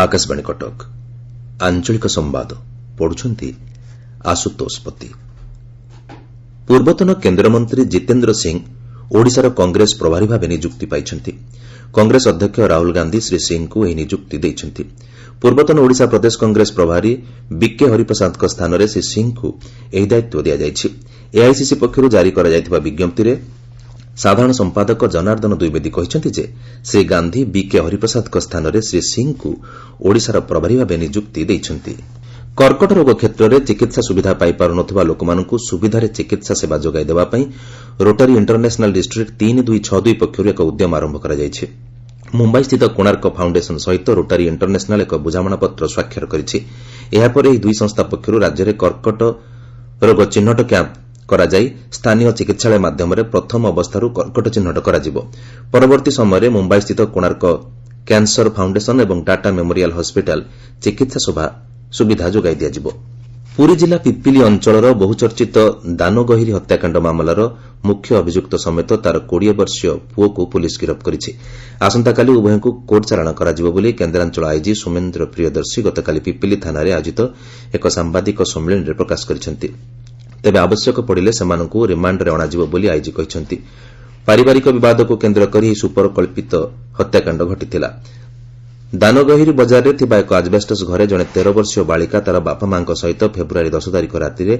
ଆକାଶବାଣୀ କଟକ, ଆଞ୍ଚଳିକ ସମ୍ବାଦ ପଢୁଛନ୍ତି ଆଶୁତୋଷ ପତି। ପୂର୍ବତନ କେନ୍ଦ୍ରମନ୍ତ୍ରୀ ଜିତେନ୍ଦ୍ର ସିଂ ଓଡ଼ିଶାର କଂଗ୍ରେସ ପ୍ରଭାରୀ ଭାବେ ନିଯୁକ୍ତି ପାଇଛନ୍ତି। କଂଗ୍ରେସ ଅଧ୍ୟକ୍ଷ ରାହୁଲ ଗାନ୍ଧି ଶ୍ରୀ ସିଂଙ୍କୁ ଏହି ନିଯୁକ୍ତି ଦେଇଛନ୍ତି। ପୂର୍ବତନ ଓଡ଼ିଶା ପ୍ରଦେଶ କଂଗ୍ରେସ ପ୍ରଭାରୀ ବିକେ ହରିପ୍ରସାଦଙ୍କ ସ୍ଥାନରେ ଶ୍ରୀ ସିଂଙ୍କୁ ଏହି ଦାୟିତ୍ୱ ଦିଆଯାଇଛି। ଏଆଇସିସି ପକ୍ଷରୁ ଜାରି କରାଯାଇଥିବା ବିଜ୍ଞପ୍ତିରେ ସାଧାରଣ ସମ୍ପାଦକ ଜନାର୍ଦ୍ଦନ ଦ୍ୱିବେଦୀ କହିଛନ୍ତି ଯେ ଶ୍ରୀ ଗାନ୍ଧି ବିକେ ହରିପ୍ରସାଦଙ୍କ ସ୍ଥାନରେ ଶ୍ରୀ ସିଂଙ୍କୁ ଓଡ଼ିଶାର ପ୍ରଭାରୀ ଭାବେ ନିଯୁକ୍ତି ଦେଇଛନ୍ତି। କର୍କଟ ରୋଗ କ୍ଷେତ୍ରରେ ଚିକିତ୍ସା ସୁବିଧା ପାଇପାରୁନଥିବା ଲୋକମାନଙ୍କୁ ସୁବିଧାରେ ଚିକିତ୍ସା ସେବା ଯୋଗାଇ ଦେବା ପାଇଁ ରୋଟାରୀ ଇଣ୍ଟରନ୍ୟାସନାଲ୍ ଡିଷ୍ଟ୍ରିକ୍ଟ 3262 ପକ୍ଷରୁ ଏକ ଉଦ୍ୟମ ଆରମ୍ଭ କରାଯାଇଛି। ମୁମ୍ବାଇସ୍ଥିତ କୋଣାର୍କ ଫାଉଣ୍ଡେସନ୍ ସହିତ ରୋଟାରୀ ଇଣ୍ଟରନ୍ୟାସନାଲ୍ ଏକ ବୁଝାମଣାପତ୍ର ସ୍ୱାକ୍ଷର କରିଛି। ଏହାପରେ ଏହି ଦୁଇ ସଂସ୍ଥା ପକ୍ଷରୁ ରାଜ୍ୟରେ କର୍କଟ ରୋଗ ଚିହ୍ନଟ କ୍ୟାମ୍ପ କରାଯାଇ ସ୍ଥାନୀୟ ଚିକିତ୍ସାଳୟ ମାଧ୍ୟମରେ ପ୍ରଥମ ଅବସ୍ଥାରୁ କର୍କଟ ଚିହ୍ନଟ କରାଯିବ। ପରବର୍ତ୍ତୀ ସମୟରେ ମୁମ୍ବାଇସ୍ଥିତ କୋଣାର୍କ କ୍ୟାନ୍ସର ଫାଉଣ୍ଡେସନ୍ ଏବଂ ଟାଟା ମେମୋରିଆଲ୍ ହସ୍ପିଟାଲ୍ ଚିକିତ୍ସା ସୁବିଧା ଯୋଗାଇ ଦିଆଯିବ। ପୁରୀ ଜିଲ୍ଲା ପିପିଲି ଅଞ୍ଚଳର ବହୁଚର୍ଚ୍ଚିତ ଦାନଗହିରୀ ହତ୍ୟାକାଣ୍ଡ ମାମଲାର ମୁଖ୍ୟ ଅଭିଯୁକ୍ତ ସମେତ ତାର 20 ବର୍ଷୀୟ ପୁଅକୁ ପୁଲିସ୍ ଗିରଫ କରିଛି। ଆସନ୍ତାକାଲି ଉଭୟଙ୍କୁ କୋର୍ଟ ଚାଲାଣ କରାଯିବ ବୋଲି କେନ୍ଦ୍ରାଞ୍ଚଳ ଆଇଜି ସୌମେନ୍ଦ୍ର ପ୍ରିୟଦର୍ଶୀ ଗତକାଲି ପିପିଲି ଥାନାରେ ଆୟୋଜିତ ଏକ ସାମ୍ବାଦିକ ସମ୍ମିଳନୀରେ ପ୍ରକାଶ କରିଛନ୍ତି। ତେବେ ଆବଶ୍ୟକ ପଡ଼ିଲେ ସେମାନଙ୍କୁ ରିମାଣ୍ଡରେ ଅଣାଯିବ ବୋଲି ଆଇଜି କହିଛନ୍ତି। ପାରିବାରିକ ବିବାଦକୁ କେନ୍ଦ୍ର କରି ଏହି ସୁପରିକଳ୍ପିତ ହତ୍ୟାକାଣ୍ଡ ଘଟିଥିଲା। ଦାନଗହିରୀ ବଜାରରେ ଥିବା ଏକ ଆଜବେଷ୍ଟସ୍ ଘରେ ଜଣେ 13 ବର୍ଷୀୟ ବାଳିକା ତାର ବାପାମାଙ୍କ ସହିତ ଫେବୃୟାରୀ 10 ତାରିଖ ରାତିରେ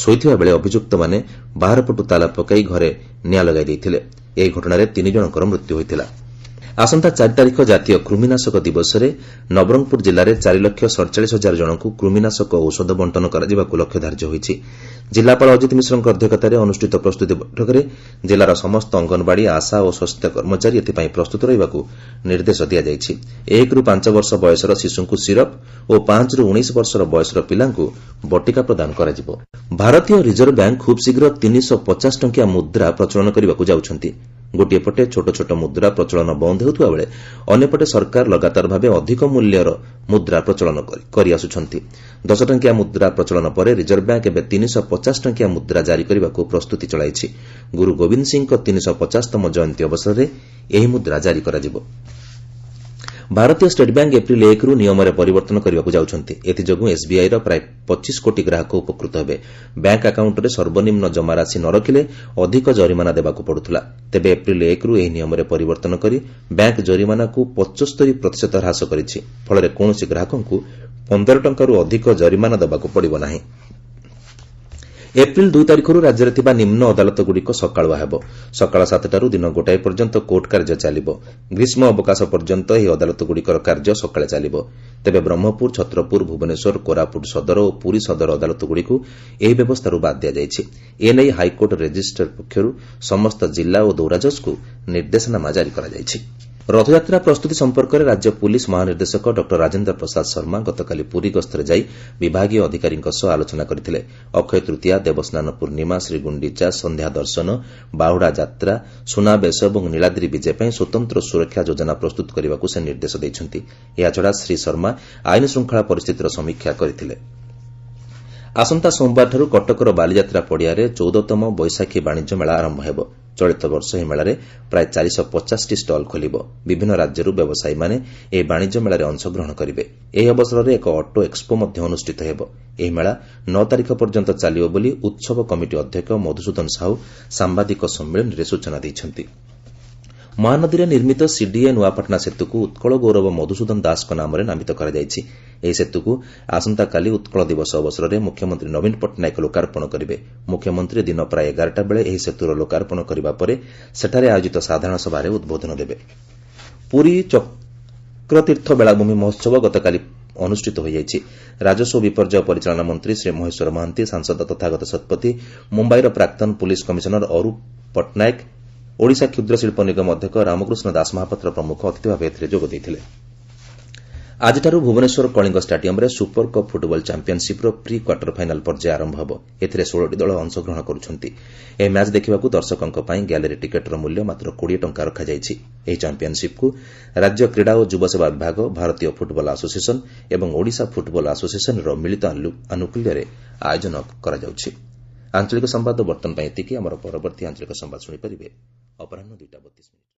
ଶୋଇଥିବାବେଳେ ଅଭିଯୁକ୍ତମାନେ ବାହାରପଟୁ ତାଲା ପକାଇ ଘରେ ନିଆଁ ଲଗାଇ ଦେଇଥିଲେ। ଏହି ଘଟଣାରେ 3 ଜଣଙ୍କର ମୃତ୍ୟୁ ହୋଇଥିଲା। ଆସନ୍ତା 4 ତାରିଖ ଜାତୀୟ କୃମିନାଶକ ଦିବସରେ ନବରଙ୍ଗପୁର ଜିଲ୍ଲାରେ 4,47,000 ଜଣଙ୍କୁ କୃମିନାଶକ ଔଷଧ ବଣ୍ଟନ କରାଯିବାକୁ ଲକ୍ଷ୍ୟ ଧାର୍ଯ୍ୟ ହୋଇଛି। ଜିଲ୍ଲାପାଳ ଅଜିତ ମିଶ୍ରଙ୍କ ଅଧ୍ୟକ୍ଷତାରେ ଅନୁଷ୍ଠିତ ପ୍ରସ୍ତୁତି ବୈଠକରେ ଜିଲ୍ଲାର ସମସ୍ତ ଅଙ୍ଗନବାଡ଼ି, ଆଶା ଓ ସ୍ୱାସ୍ଥ୍ୟ କର୍ମଚାରୀ ଏଥିପାଇଁ ପ୍ରସ୍ତୁତ ରହିବାକୁ ନିର୍ଦ୍ଦେଶ ଦିଆଯାଇଛି। 1ରୁ 5 ବର୍ଷ ବୟସର ଶିଶୁଙ୍କୁ ସିରପ୍ ଓ 5ରୁ 19 ବର୍ଷର ବୟସର ପିଲାଙ୍କୁ ବଟିକା ପ୍ରଦାନ କରାଯିବ। ଭାରତୀୟ ରିଜର୍ଭ ବ୍ୟାଙ୍କ ଖୁବ୍ ଶୀଘ୍ର 350 ଟଙ୍କିଆ ମୁଦ୍ରା ପ୍ରଚଳନ କରିବାକୁ ଯାଉଛନ୍ତି। ଗୋଟିଏ ପଟେ ଛୋଟ ଛୋଟ ମୁଦ୍ରା ପ୍ରଚଳନ ବନ୍ଦ ହେଉଥିବା ବେଳେ ଅନ୍ୟପଟେ ସରକାର ଲଗାତାର ଭାବେ ଅଧିକ ମୂଲ୍ୟର ମୁଦ୍ରା ପ୍ରଚଳନ କରିଆସୁଛନ୍ତି। 10 ଟଙ୍କିଆ ମୁଦ୍ରା ପ୍ରଚଳନ ପରେ ରିଜର୍ଭ ବ୍ୟାଙ୍କ ଏବେ 350 ଟଙ୍କିଆ ମୁଦ୍ରା ଜାରି କରିବାକୁ ପ୍ରସ୍ତୁତି ଚଳାଇଛି। ଗୁରୁ ଗୋବିନ୍ଦ ସିଂଙ୍କ 350ତମ ଜୟନ୍ତୀ ଅବସରରେ ଏହି ମୁଦ୍ରା ଜାରି କରାଯିବ। ଭାରତୀୟ ଷ୍ଟେଟ୍ ବ୍ୟାଙ୍କ ଏପ୍ରିଲ 1ରୁ ନିୟମରେ ପରିବର୍ତ୍ତନ କରିବାକୁ ଯାଉଛନ୍ତି। ଏଥିଯୋଗୁଁ ଏସ୍ବିଆଇର ପ୍ରାୟ 25 କୋଟି ଗ୍ରାହକ ଉପକୃତ ହେବେ। ବ୍ୟାଙ୍କ ଆକାଉଣ୍ଟରେ ସର୍ବନିମ୍ନ ଜମାରାଶି ନ ରଖିଲେ ଅଧିକ ଜରିମାନା ଦେବାକୁ ପଡୁଥିଲା। ତେବେ ଏପ୍ରିଲ 1ରୁ ଏହି ନିୟମରେ ପରିବର୍ତ୍ତନ କରି ବ୍ୟାଙ୍କ ଜରିମାନାକୁ 75% ହ୍ରାସ କରିଛି। ଫଳରେ କୌଣସି ଗ୍ରାହକଙ୍କୁ 15 ଟଙ୍କାରୁ ଅଧିକ ଜରିମାନା ଦେବାକୁ ପଡ଼ିବ ନାହିଁ। ଏପ୍ରିଲ 2 ତାରିଖରୁ ରାଜ୍ୟରେ ଥିବା ନିମ୍ନ ଅଦାଲତଗୁଡ଼ିକ ସକାଳୁଆ ହେବ। ସକାଳ 7ଟାରୁ ଦିନ 1 ପର୍ଯ୍ୟନ୍ତ କୋର୍ଟ କାର୍ଯ୍ୟ ଚାଲିବ। ଗ୍ରୀଷ୍ମ ଅବକାଶ ପର୍ଯ୍ୟନ୍ତ ଏହି ଅଦାଲତଗୁଡ଼ିକର କାର୍ଯ୍ୟ ସକାଳେ ଚାଲିବ। ତେବେ ବ୍ରହ୍ମପୁର, ଛତ୍ରପୁର, ଭୁବନେଶ୍ୱର, କୋରାପୁଟ ସଦର ଓ ପୁରୀ ସଦର ଅଦାଲତଗୁଡ଼ିକୁ ଏହି ବ୍ୟବସ୍ଥାରୁ ବାଦ୍ ଦିଆଯାଇଛି। ଏନେଇ ହାଇକୋର୍ଟ ରେଜିଷ୍ଟର ପକ୍ଷରୁ ସମସ୍ତ ଜିଲ୍ଲା ଓ ଦୌରାଜଜଙ୍କୁ ନିର୍ଦ୍ଦେଶନାମା ଜାରି କରାଯାଇଛି। ରଥଯାତ୍ରା ପ୍ରସ୍ତୁତି ସମ୍ପର୍କରେ ରାଜ୍ୟ ପୁଲିସ୍ ମହାନିର୍ଦ୍ଦେଶକ ଡକ୍ଟର ରାଜେନ୍ଦ୍ର ପ୍ରସାଦ ଶର୍ମା ଗତକାଲି ପୁରୀ ଗସ୍ତରେ ଯାଇ ବିଭାଗୀୟ ଅଧିକାରୀଙ୍କ ସହ ଆଲୋଚନା କରିଥିଲେ। ଅକ୍ଷୟ ତୃତୀୟା, ଦେବସ୍ନାନ ପୂର୍ଣ୍ଣିମା, ଶ୍ରୀଗୁଣ୍ଡିଚା, ସନ୍ଧ୍ୟା ଦର୍ଶନ, ବାହୁଡ଼ା ଯାତ୍ରା, ସୁନାବେଶ ଏବଂ ନୀଳାଦ୍ରି ବିଜେ ପାଇଁ ସ୍ୱତନ୍ତ୍ର ସୁରକ୍ଷା ଯୋଜନା ପ୍ରସ୍ତୁତ କରିବାକୁ ସେ ନିର୍ଦ୍ଦେଶ ଦେଇଛନ୍ତି। ଏହାଛଡ଼ା ଶ୍ରୀ ଶର୍ମା ଆଇନ ଶୃଙ୍ଖଳା ପରିସ୍ଥିତିର ସମୀକ୍ଷା କରିଥିଲେ। ଆସନ୍ତା ସୋମବାରଠାରୁ କଟକର ବାଲିଯାତ୍ରା ପଡ଼ିଆରେ 14ତମ ବୈଶାଖୀ ବାଣିଜ୍ୟ ମେଳା ଆରମ୍ଭ ହେବ। ଚଳିତ ବର୍ଷ ଏହି ମେଳାରେ ପ୍ରାୟ 450ଟି ଷ୍ଟଲ୍ ଖୋଲିବ। ବିଭିନ୍ନ ରାଜ୍ୟରୁ ବ୍ୟବସାୟୀମାନେ ଏହି ବାଣିଜ୍ୟ ମେଳାରେ ଅଂଶଗ୍ରହଣ କରିବେ। ଏହି ଅବସରରେ ଏକ ଅଟୋ ଏକ୍ସପୋ ମଧ୍ୟ ଅନୁଷ୍ଠିତ ହେବ। ଏହି ମେଳା 9 ତାରିଖ ପର୍ଯ୍ୟନ୍ତ ଚାଲିବ ବୋଲି ଉତ୍ସବ କମିଟି ଅଧ୍ୟକ୍ଷ ମଧୁସୂଦନ ସାହୁ ସାମ୍ବାଦିକ ସମ୍ମିଳନୀରେ ସୂଚନା ଦେଇଛନ୍ତି। ମହାନଦୀରେ ନିର୍ମିତ ସିଡିଏ ନୂଆପାଟଣା ସେତୁକୁ ଉତ୍କଳ ଗୌରବ ମଧୁସୂଦନ ଦାସଙ୍କ ନାମରେ ନାମିତ କରାଯାଇଛି। ଏହି ସେତୁକୁ ଆସନ୍ତାକାଲି ଉତ୍କଳ ଦିବସ ଅବସରରେ ମୁଖ୍ୟମନ୍ତ୍ରୀ ନବୀନ ପଟ୍ଟନାୟକ ଲୋକାର୍ପଣ କରିବେ। ମୁଖ୍ୟମନ୍ତ୍ରୀ ଦିନ ପ୍ରାୟ 11ଟା ବେଳେ ଏହି ସେତୁର ଲୋକାର୍ପଣ କରିବା ପରେ ସେଠାରେ ଆୟୋଜିତ ସାଧାରଣ ସଭାରେ ଉଦ୍ବୋଧନ ଦେବେ। ପୁରୀ ଚକ୍ରତୀର୍ଥ ବେଳାଭୂମି ମହୋତ୍ସବ ଗତକାଲି ଅନୁଷ୍ଠିତ ହୋଇଯାଇଛି। ରାଜସ୍ୱ ଓ ବିପର୍ଯ୍ୟୟ ପରିଚାଳନା ମନ୍ତ୍ରୀ ଶ୍ରୀ ମହେଶ୍ୱର ମହାନ୍ତି, ସାଂସଦ ତଥାଗତ ଶତପଥୀ, ମୁମ୍ବାଇର ପ୍ରାକ୍ତନ ପୁଲିସ୍ କମିଶନର ଅରୁପ ପଟ୍ଟନାୟକ, ଓଡ଼ିଶା କ୍ଷୁଦ୍ର ଶିଳ୍ପ ନିଗମ ଅଧ୍ୟକ୍ଷ ରାମକୃଷ୍ଣ ଦାସ ମହାପାତ୍ର ପ୍ରମୁଖ ଅତିଥି ଭାବେ ଏଥିରେ ଯୋଗ ଦେଇଥିଲେ। ଆଜିଠାରୁ ଭୁବନେଶ୍ୱର କଳିଙ୍ଗ ଷ୍ଟାଡିୟମ୍ରେ ସୁପର କପ୍ ଫୁଟବଲ ଚାମ୍ପିୟନସିପ୍ର ପ୍ରି କ୍ୱାର୍ଟର ଫାଇନାଲ୍ ପର୍ଯ୍ୟାୟ ଆରମ୍ଭ ହେବ। ଏଥିରେ 16ଟି ଦଳ ଅଂଶଗ୍ରହଣ କରୁଛନ୍ତି। ଏହି ମ୍ୟାଚ୍ ଦେଖିବାକୁ ଦର୍ଶକଙ୍କ ପାଇଁ ଗ୍ୟାଲେରୀ ଟିକେଟ୍ର ମୂଲ୍ୟ ମାତ୍ର 20 ଟଙ୍କା ରଖାଯାଇଛି। ଏହି ଚାମ୍ପିୟନସିପ୍କୁ ରାଜ୍ୟ କ୍ରୀଡ଼ା ଓ ଯୁବସେବା ବିଭାଗ, ଭାରତୀୟ ଫୁଟବଲ ଆସୋସିଏସନ୍ ଏବଂ ଓଡ଼ିଶା ଫୁଟବଲ ଆସୋସିଏସନ୍ର ମିଳିତ ଆନୁକୂଲ୍ୟରେ ଆୟୋଜନ କରାଯାଉଛି। ଆଞ୍ଚଳିକ ସମ୍ବାଦ ବର୍ତ୍ତମାନ ପାଇଁ ଏତିକି। ଆମର ପରବର୍ତ୍ତୀ ଆଞ୍ଚଳିକ ସମ୍ବାଦ ଶୁଣିପାରିବେ ଅପରାହ୍ନ 2ଟା 32।